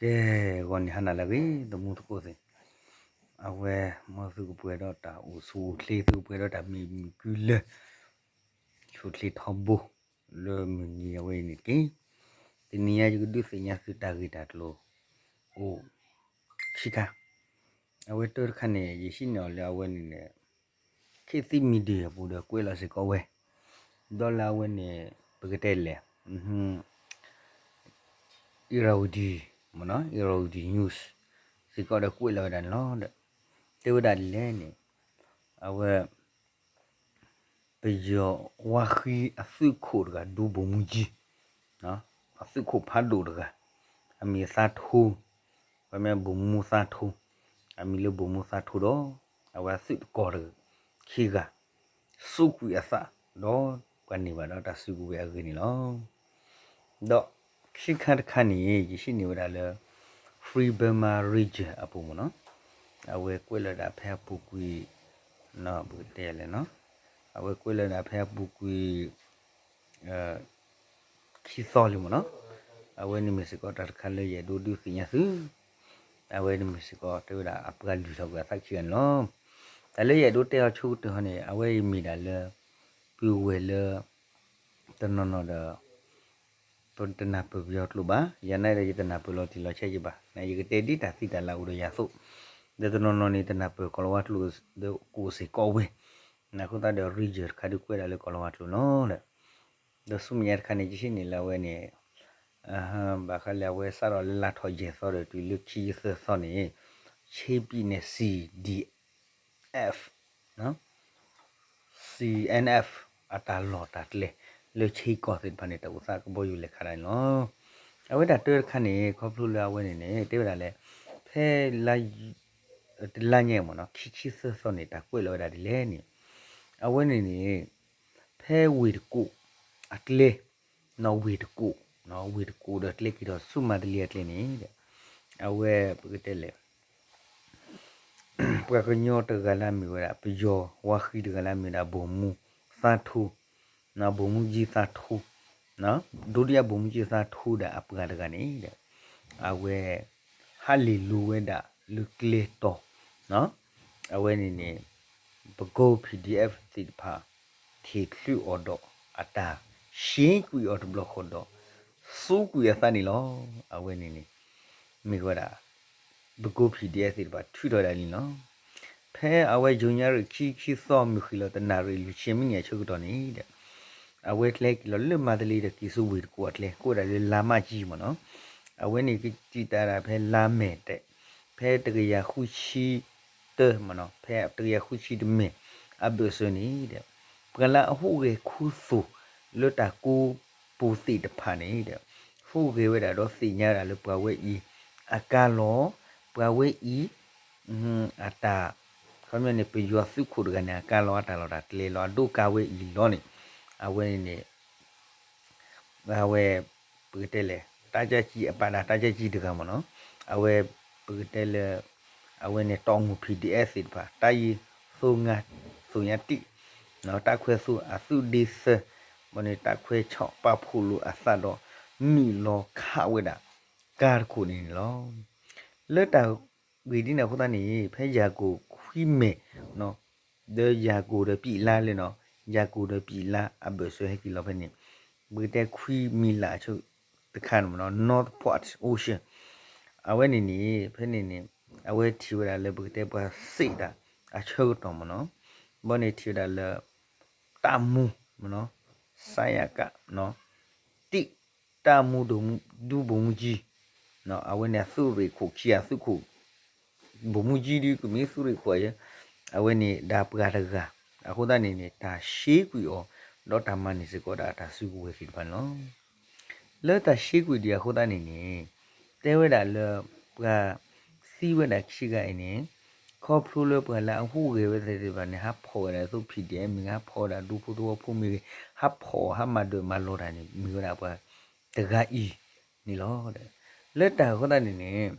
ကဲ, ဂီၤန့ၣ်ဟါနၤလၢအဂ့ၤ သမူသကိးသ့ၣ်, အဝဲ မ်သုကပှဲၤဒီးတၢ်အိၣ်ဆူၣ်အိၣ်ချ့ သုကပှဲၤဒီးတၢ်မုာ်မုာ်ကုလၢာ် ဆူၣ်ချ့ထီဘိ လၢမုၢ်နံၤအဝဲအံၤန့ၣ်တက့ၢ်. တနံၤညါယကဒုးသ့ၣ်ညါသုတၢ်ဂ့ၢ်တၢ်ကျိၤ အိၣ်ခံခါ, အဝဲတၢ်တခါန့ၣ် ယဟံးန့ၢ်အီၤလၢအဝဲန့ၣ်န့ၣ် ခေတ်သစ်မီဒီယာအပူၤဒီးကွဲးလီၤစ့ၢ်ကီးဝဲ, ဒီးလၢအဝဲန့ၣ် ပကတဲလဲၣ် Irrawaddy, Irrawaddy News စ့ၢ်ကီးဒီးကွဲးလီၤဝဲဒၣ်န့ၣ်လီၤ. တဲဝဲဒၣ်ဒ်လဲၣ်န့ၣ် အဝဲ ပယီၤဝါဃံအသုးခိၣ်တဂၤ ဒူဗိုလ်မှူးကြီး, အသုးခိၣ်ဖးဒိၣ်တဂၤ, အမံၤသါထိ, ပမ့ၢ်ဗိုလ်မှူးသါထိ, အမံၤလၢဗိုလ်မှူးသါထိဒီး အဝဲအသုးတကီၢ်တဂၤ ခံဂၤ စူးကွံာ်အသး ဒီးပှၤန့ၢ်ဘၣ်ဒီးတၢ်စုကဝဲၤအဂ့ၢ်န့ၣ်လီၤ. ဒီးခံခါတခါန့ၣ် ယဟံးန့ၢ်ဝဲဒၣ်လၢ Free Burma Ranger အပူၤမ့ၢ်နီၤ, အဝဲကွဲးလီၤဒၣ်ဖဲအပူၤကွံာ် ပကတဲလဲၣ်နီၤ, အဝဲကွဲးလီၤဒၣ်ဖဲအပူၤကွံာ် ခံသီလံမ့ၢ်နီၤ, အဝဲန့ၣ်မ့ၢ်စ့ၢ်ကီးတၢ်တခါလၢယအဲၣ်ဒိးဒုးသ့ၣ်ညါသု, အဝဲန့ၣ်မ့ၢ်စ့ၢ်ကီးတဲဝဲဒၣ်အပှၤလုၢ်ထီၣ်ကွံာ်အသးခံဂၤန့ၣ်လီၤ. တၢ်လၢယအဲၣ်ဒိးတဲအီၤဆိကတၢၢ်ဟီန့ၣ် အဝဲအံၤမ့ၢ်ဒၣ်လၢ ပုၢ်ဝဲၢ်လၢ တနီၤနီၤဒီး ပတနၢ်ပၢၢ်ပယီၤကျိာ်ဘၣ်, ယၤနာ်ဒီးယတနၢ်ပၢၢ်လီၤတံၢ်လီၤဆဲးက့ဘၣ်, ယကတဲဒ်တၢ်သံတၢ်လၢအိၣ်ဒီးယၤအသိး, ဒီးတနီၤနီၤန့ၣ် တနၢ်ပၢၢ်ကီၢ်လီၤဝါကျိာ်ဒီးကအိၣ်စ့ၢ်ကီးဝဲ, အဃိသတးဒီး Ranger တခါဒုးကွဲးဒၣ်လၢကီၢ်လီၤဝါကျိာ်လီၤဒီး ဒီးဆူမဲာ်ညါတခါန့ၣ် ယဟံးန့ၢ်လၢအဝဲန့ၣ် ဘၣ်ဃးလၢအဝဲစးထီၣ်လၢလါထီၣ်ယဲၢ်သီဒီးတုၤလၢခံဆံသၢသီန့ၣ် ဆ့ပံနဲၣ် CDF, CNF အတၢ်လီၢ်တၢ်ကျဲ လၢဆ့ကီၢ်သ့ၣ်တဖၣ်န့ၣ် တၢ်အိၣ်သးကဘီယူၤလဲၤခးဒၣ်န့ၣ်လီၤ. အဝဲဒၣ်တၢ်တခါန့ၣ် ခီဖျိလၢအဝဲန့ၣ်န့ၣ် တဲဝဲဒၣ်လဲၣ်, ဖဲလါ တလါညါမ့ၢ်နီၤ ခံဆံသၢသီန့ၣ် တၢ်ကွဲးလီၤဝဲဒၣ်ဒ်လဲၣ်န့ၣ်, အဝဲန့ၣ်န့ၣ် ဖဲဝ့ၢ်တကူၣ်အကျဲ, ဝ့ၢ်တကူၣ်, ဝ့ၢ်တကူၣ်ဒီးကျဲက့ၤထီၣ်ဆူမၤတလံအကျဲန့ၣ်ဒီး အဝဲပကတဲလဲၣ် ပှၤကညီတဂၤလၢအမ့ၢ်ဝဲဒၣ် ပယီၤဝါဃံတဂၤလၢအမ့ၢ်ဝဲဒၣ် ဗိုလ်မှူးသါထိ, ဗိုလ်မှူးကြီးသါထိ, ဒုတိယဗိုလ်မှူးကြီးသါထိဒီးအပှၤတဂၤန့ၣ်ဒီး အဝဲ ဟးလ့ၣ်လိၤဝဲဒၣ်လၢကျဲတီၤ, အဝဲန့ၣ်န့ၣ် ပကိ PDF သ့ၣ်တဖၣ် ထံၣ်ချုးအီၤဒီး အတၢ်ရှဲကွံာ်အီၤတဘျီဃီဒီး စူးကွံာ်အသးန့ၣ်လီၤ. အဝဲန့ၣ်န့ၣ် မ့ၢ်ဝဲဒၣ် ပကိ PDF သ့ၣ်တဖၣ်ထုးထီၣ်ဒၣ်န့ၣ်လီၤ. ဖဲအဝဲ ယိၤညါရံၣ်ခံ ခံသီ မုၢ်ဃ့ၢ်လီၤတနၣ်ရံၣ်လွံၢ်ဆံမံးနံးအဆၢကတီၢ်န့ၣ်ဒီး အဝဲကျဲက့ၤလီၤလၢမၤတလံဒီးက့ၤဆူဝ့ၢ်တကူၣ်အကျဲ ကိးဝဲဒၣ်လၢလါမးကၠံမ့ၢ်နီၤ, အဝဲန့ၣ်ကစံးတၢ်ဒၣ်ဖဲလါမဲာ်တဲး ဖဲတကယၤဃုဆံတၢမ့ၢ်နီၤ ဖဲတကယၤဃုဆံတမဲာ် အဘၢၣ်စၢၤန့ၣ်ဒီး ပှၤလၢအဟူးဂဲၤခူသူၣ်လၢတၢ်ကိးပူၤသ့ၣ်တဖၣ်န့ၣ်ဒီး ဟူးဂဲၤဝဲဒၣ်ဒီးသ့ၣ်ညါဝဲဒၣ်လၢပှၤဝဲအံၤ အကါလီၤ ပှၤဝဲအံၤ အတၢ် ခီပညီန့ၣ် ပယီၤသုးခိၣ်တဂၤန့ၣ် အကါလီၤအတၢ်လီၢ်တၢ်ကျဲလီၤ အဒိးကါဝဲအံၤလီၤန့ၣ် အဝဲန့ၣ်န့ၣ် အဝဲ ပကတဲလဲၣ် တၢ်ကၠၢ်ကံ အပာ်ဒၣ်တၢ်ကၠၢ်ကံတဂၤမ့ၢ်နီၤ, အဝဲ ပကတဲလၢ အဝဲန့ၣ်တီၢ်မူ PDF သ့ၣ်တဖၣ် တၢ်ယံၤသိငါ သိညါတံၢ် တၢ်ခွဲးသိ အသုးဒ့သၢ ဘၣ်န့ၣ် တၢ်ခွဲးဆီၣ်ပာ်ဖှိၣ်လိာ်အသးဒီး နုာ်လီၤခးဝဲဒၣ် ကါတခိၣ်န့ၣ်န့ၣ်လီၤ. လၢတၢ်ဂ့ၢ်ဒ်န့ၣ်အဃိသတးန့ၣ် ဖဲယၤကိာ်ခွံမဲာ် ဒီးယၤကိာ်ဒီးပံးလါလၢနီၤ ယၤကိာ်ဒီးပံးလါအဘၢၣ်စၢၤဟဲက့ၤလီၤဖဲန့ၣ် ပကတဲခွံမံၤလၢ်အဆၢတခါန့ၣ်မ့ၢ်နီၤ North Port Ocean အဝဲန့ၣ်န့ၣ် ဖဲန့ၣ်န့ၣ် အဝဲထံၣ်ဝဲဒၣ်လၢပကတဲပှၤစံးတၢ်အဆၢကတီၢ်မ့ၢ်နီၤ ဘၣ်န့ၣ်ထံၣ်ဝဲဒၣ်လၢ တၢ်မူ မ့ၢ်နီၤ စါယၤကၣ် တံၢ် တၢ်မူဒူ ဗိုလ်မှူးကြီး အဝဲန့ၣ်အသုးရ့ၣ်ခိၣ်ခံဂၤသုးခိၣ် ဗိုလ်မှူးကြီး ဒုကမ့ၢ်သုးရ့ၣ်ခိၣ်ယဲ အဝဲန့ၣ်ဒၣ်ပှၤတဂၤ အဃိသတးန့ၣ်န့ၣ် တၢ်ရှဲကွံာ်အီၤ ဒီးတၢ်မၤန့ၢ်စ့ၢ်ကီးဒၣ်တၢ်စုကဝဲၤသ့ၣ်တဖၣ်န့ၣ်လီၤ. လၢတၢ်ရှဲကွံာ်ဒံးအဃိသတးန့ၣ်န့ၣ် တဲဝဲဒၣ်လၢ ပှၤသံဝဲဒၣ်ခံဂၤအံၤန့ၣ် ခီဖျိလၢပှၤလၢအဟူးဂဲၤဝဲသ့ၣ်တဖၣ်န့ၣ် ဟးဖီၣ်ဝဲဒၣ်သိး PDF မ့ၢ်ဂ့ၤ ဟးဖီၣ်ဝဲဒၣ်ဒူဖိသဝီဖိမ့ၢ်ဂ့ၤ ဟးဖီၣ်ဟးမၤဒၢးမၤလီၤတၢ်န့ၣ် မ့ၢ်ဝဲဒၣ်ပှၤတဂၤအံၤန့ၣ်လီၤ. လၢတၢ်အဃိသတးန့ၣ်န့ၣ်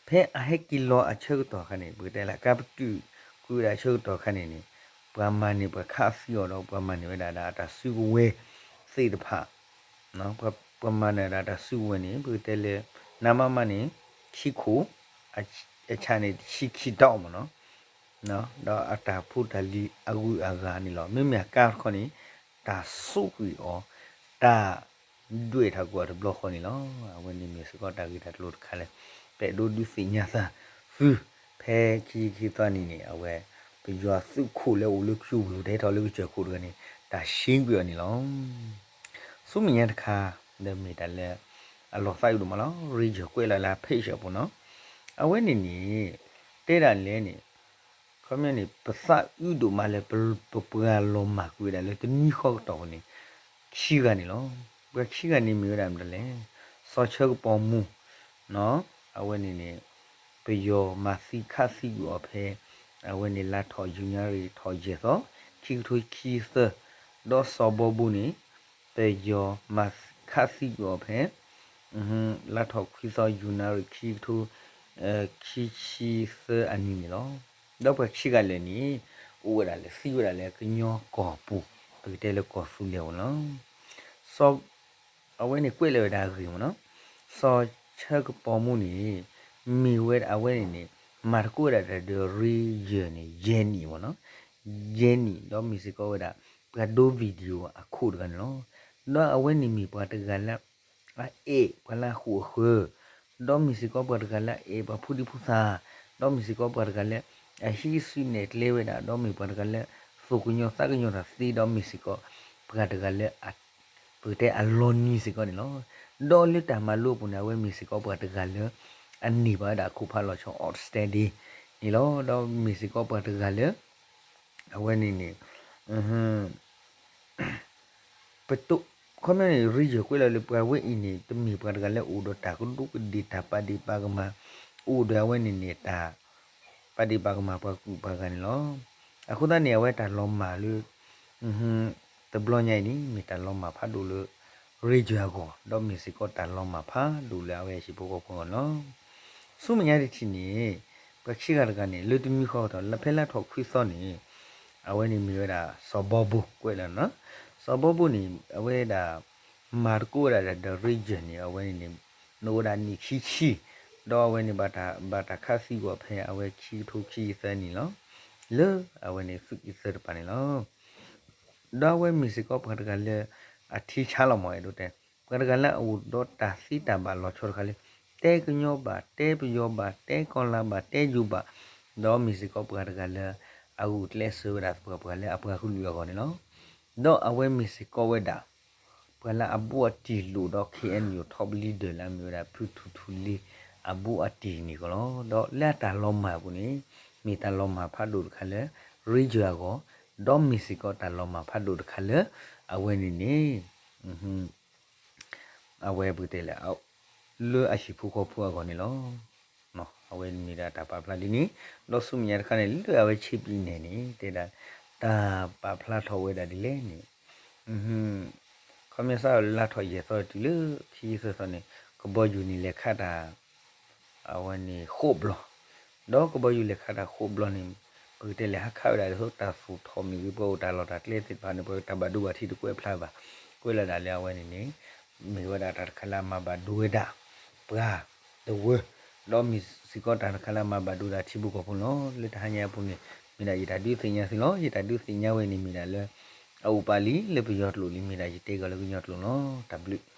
ဖဲအဟဲက့ၤလီၤအဆၢကတီၢ်အခါန့ၣ် ပကတဲလၢကါပတုာ်ကွံာ်ဝဲဒၣ်အဆၢကတီၢ်အခါန့ၣ်န့ၣ် ပှၤမၤန့ၢ်ပှၤခးသံအီၤဒီး ပှၤမၤန့ၢ်ဝဲဒၣ်ဒၣ်တၢ်စုကဝဲၤသ့ၣ်တဖၣ် ပှၤမၤန့ၢ်ဒၣ်တၢ်စုကဝဲၤန့ၣ် ပကတဲလၢ နမမန့ၣ် ခံခိၣ်, အဆၣ်န့ၣ် ဆံခံတီၢ်မ့ၢ်နီၤ, ဒီးအတၢ်ဖိတၢ်လံၤအဂုၤအဂၤန့ၣ်လီၤ. မ့မ့ၢ်အကါတခီန့ၣ် တၢ်ဆိၣ်ဂ့ၤအီၤ, တၢ် ဒွဲၣ်ထီၣ်ကွံာ်အီၤတဘျီဃီန့ၣ်လီၤ. အဝဲန့ၣ်မ့ၢ်စ့ၢ်ကီးတၢ်ဂ့ၢ်တၢ်ကျိၤတခါလၢ ပအဲၣ်ဒိးဒုးသ့ၣ်ညါသးသု ဖဲခံဆံခံသီနံၤန့ၣ် အဝဲ ပယီၤသုးခိၣ်လၢအိၣ်လၢ Cuba တဟဲထီၣ်လၢကစၢၢ်ခိၣ်တဂၤန့ၣ် တၢ်ဆှံကွံာ်အီၤန့ၣ်လီၤ. ဆူမဲာ်ညါတခါ ဒီးမ့ၢ်တၢ်လၢ အလီၤသးအုးဒိၣ်မးလီၤ. ရ့ယၢၢ်ကွဲးလီၤလၢ page အပူၤနီၤ. အဝဲန့ၣ်န့ၣ် တဲဒၣ်လဲၣ်န့ၣ် ခီပညီန့ၣ် ပသးအုးဒိၣ်မးလၢ ပပှၤလီၤမၢ်ကွံာ်ဝဲဒၣ်လၢတနွံဃီကတီၢ်ပူၤန့ၣ် ခံဂၤန့ၣ်လီၤ. ပှၤခံဂၤန့ၣ်မ့ၢ်ဝဲဒၣ်မတၤလဲၣ်, စီၤဆၢကပီၤမူ အဝဲန့ၣ်န့ၣ် ပယီၤမၤသံခးသံကွံာ်အီၤဖဲ အဝဲန့ၣ်လါထီၣ် January ထီၣ်ယဲၢ်သီ ခံကထိခံဆံသၢ, ဒီးစီၤဘီဘူန့ၣ် ပယီၤမၤခးသံကွံာ်အီၤဖဲ လါထီၣ်ခွံသီ January ခံကထိ ခံဆံသၢအနံၤန့ၣ်လီၤ. ဒီးပှၤခံဂၤလၢာ်န့ၣ် အိၣ်ဝဲဒၣ်လၢသံဝဲဒၣ်လၢကညီကီၢ်ပူၤ ပကတဲလၢကီၢ်သူလ့ၤအပူၤန့ၣ်လီၤ. အဝဲန့ၣ်ကွဲးလီၤဝဲဒၣ်အဂ့ၢ်မ့ၢ်နီၤ, စီၤဆၢကပီၤမူန့ၣ် မ့ၢ်ဝဲဒၣ်အဝဲန့ၣ်န့ၣ် မၤသကိးဝဲဒၣ်တၢ်ဒီးရ့ယၢၢ်န့ၣ် ယဲၢ်နံၣ်မ့ၢ်နီၤ, ယဲၢ်နံၣ် ဒီးမ့ၢ်စ့ၢ်ကီးဝဲဒၣ် ပှၤဒိ video အခိၣ်တဂၤန့ၣ်လီၤ. ဒီးအဝဲန့ၣ်မ့ၢ်ပှၤတဂၤလၢ အအဲၣ်ပှၤလၢအဃိာ်အဃၢၤ, ဒီးမ့ၢ်စ့ၢ်ကီးပှၤတဂၤလၢအအဲၣ်ပှၤဖိဒံဖိသၣ်, ဒီးမ့ၢ်စ့ၢ်ကီးပှၤတဂၤလၢ အဟံးစုနဲၣ်ကျဲဝဲဒၣ်, ဒီးမ့ၢ်ပှၤတဂၤလၢ သူၣ်ကညီၤသးကညီၤတၢ်သ့, ဒီးမ့ၢ်စ့ၢ်ကီး ပှၤတဂၤလၢ ပကတဲအလီၤနံၤစ့ၢ်ကီးန့ၣ်လီၤ. ဒီးလၢတၢ်မၤလိအပူၤန့ၣ် အဝဲမ့ၢ်စ့ၢ်ကီးပှၤတဂၤလၢ အန့ၢ်ဘၣ်ဝဲဒၣ်အခိၣ်ဖးလီၤဆီ outstanding န့ၣ်လီၤ. ဒီးမ့ၢ်စ့ၢ်ကီးပှၤတဂၤလၢ အဝဲန့ၣ်န့ၣ် ပတိၢ် ခီပညီန့ၣ် ရ့ယၢၢ်ကွဲးလီၤလၢပှၤဝဲအံၤန့ၣ် တမ့ၢ်ပှၤတဂၤလၢအိၣ်ဒီးတၢ်ကဒူးကဒ့ၣ် တၢ်ပာ်ဒ့ၣ်ပာ်ကမၣ်, အိၣ်ဒီးအဝဲန့ၣ်န့ၣ် တၢ်ပာ်ဒ့ၣ်ပာ်ကမၣ်ပှၤကူၣ်ပှၤဂၤန့ၣ်လီၤ. အဃိသတးန့ၣ် အဝဲတၢ်လီၤမၢ်လၢ တဘျီညါအံၤန့ၣ် မ့ၢ်တၢ်လီၤမၢ်ဖးဒိၣ်လၢ ရ့ယၢၢ်အဂီၢ်, ဒီးမ့ၢ်စ့ၢ်ကီးတၢ်လီၤမၢ်ဖးဒိၣ်လၢအဝဲဟံၣ်ဖိဃီဖိအဂီၢ်န့ၣ်လီၤ. ဆူမဲာ်ညါတထံၣ်န့ၣ် ပှၤခံဂၤတဂၤန့ၣ် လၢတနွံဃီကတီၢ် လၢဖဲလါထီၣ်ခွံသီန့ၣ် အဝဲန့ၣ်မ့ၢ်ဝဲဒၣ် စီၤဘီဘူ ကွဲးလီၤနီၤ. စီၤဘီဘူန့ၣ် အဝဲဒၣ် မၤသကိးဝဲဒၣ်ဒီးရ့ယၢၢ်န့ၣ် အဝဲန့ၣ်န့ၣ် နအိၣ်ဝဲဒၣ်နံၣ်ခံဆံ, ဒီးအဝဲန့ၣ် ဘၣ်တၢ်ခးသံကွံာ်အီၤဖဲအဝဲခံကထိခံဆံသၢနံၣ်လီၤ. လၢအဝဲန့ၣ်သုးက့သၢတပၤန့ၣ်လီၤ. ဒီးအဝဲမ့ၢ်စ့ၢ်ကီးပှၤတဂၤလၢ အထံဆါလီၤမး အဲၣ်ဒိးတဲ, ပှၤတဂၤလၢအအိၣ်ဒီးတၢ်သံတၢ်ဘၣ်လီၤဆီတခါလၢ တဲကညီဘၣ်, တဲပယီၤဘၣ်, တဲကီၤလၤဘၣ်, တဲယိၤဘၣ်, ဒီးမ့ၢ်စ့ၢ်ကီးပှၤတဂၤလၢ အဂုာ်ကျဲးစၢးဝဲဒၣ်ပှၤ ပှၤလၢအပှၤကလုာ်အဂီၢ်န့ၣ်လီၤ. ဒီးအဝဲမ့ၢ်စ့ၢ်ကီးဝဲဒၣ် ပှၤလၢအဘူးအတံၢ်လိာ်ဒီး ခ့ၣ်အဲၣ်ယူၣ် top leader လၢအမ့ၢ်ဝဲဒၣ် ဖုထူထူလ့ အဘူးအတံၢ်န့ၣ်အဂီၢ်လီၤ. ဒီးလၢအတၢ်လီၤမၢ်အပူၤန့ၣ် မ့ၢ်တၢ်လီၤမၢ်ဖးဒိၣ်တခါလၢ ရ့ယၢၢ်အဂီၢ်, ဒီးမ့ၢ်စ့ၢ်ကီးတၢ်လီၤမၢ်ဖးဒိၣ်တခါလၢ အဝဲန့ၣ်န့ၣ် အဝဲပကတဲလဲၣ် လၢအဟံၣ်ဖိဃီဖိအဂီၢ်န့ၣ်လီၤ. အဝဲမ့ၢ်ဒၣ်တၢ်ပာ်ဖျါဒ်န့ၣ်, ဒီးဆူမဲာ်ညါတခါန့ၣ် လၢအဝဲဆ့ပံနဲၣ်န့ၣ် တဲဒၣ် တၢ်ပာ်ဖျါထီၣ်ဝဲဒၣ်ဒ်လဲၣ်န့ၣ် ခီပညီစးလၢလါထီၣ်ယဲၢ်သီတုၤလၢခံဆံသၢသီန့ၣ် ကဘီယူၤန့ၣ်လဲၤခးတၢ် အဝဲန့ၣ်ဃိးဘျီ, ဒီးကဘီယူၤလဲၤခးတၢ်ဃိးဘျီန့ၣ် ပကတဲလဲၤဟးခးဝဲဒၣ်ဒ်သိးတၢ်သူၣ်ထီၣ်မ့ၢ်ဂ့ၤ ပှၤအိၣ်တၢ်လီၢ်တၢ်ကျဲသ့ၣ်တဖၣ်န့ၣ် ပှၤတၢ်ဘၣ်ဒိဘၣ်ထံးတကွဲးဖျါဘၣ်, ကွဲးလီၤဒၣ်လၢအဝဲန့ၣ်န့ၣ် မ့ၢ်ဝဲဒၣ်တၢ်တခါလၢအမၤဘၣ်ဒိဝဲဒၣ် ပှၤတဝၢ ဒီးမ့ၢ်စ့ၢ်ကီးတၢ်တခါလၢအမၤဘၣ်ဒိဝဲဒၣ်ထံဖိကီၢ်ဖိန့ၣ်လီၤ. လၢတဟါညါအပူၤန့ၣ် မ့ၢ်ဒၣ်ယတၢ်ဒုးသ့ၣ်ညါသုလီၤ. ယတၢ်ဒုးသ့ၣ်ညါဝဲန့ၣ်မ့ၢ်ဒၣ်လၢ အအိၣ်ပာ်လံလၢပယီၤကျိာ်လံ မ့ၢ်ဒၣ်ယတဲဂီၤလၢကညီကျိာ်လီၤ. တၢ်ဘျုး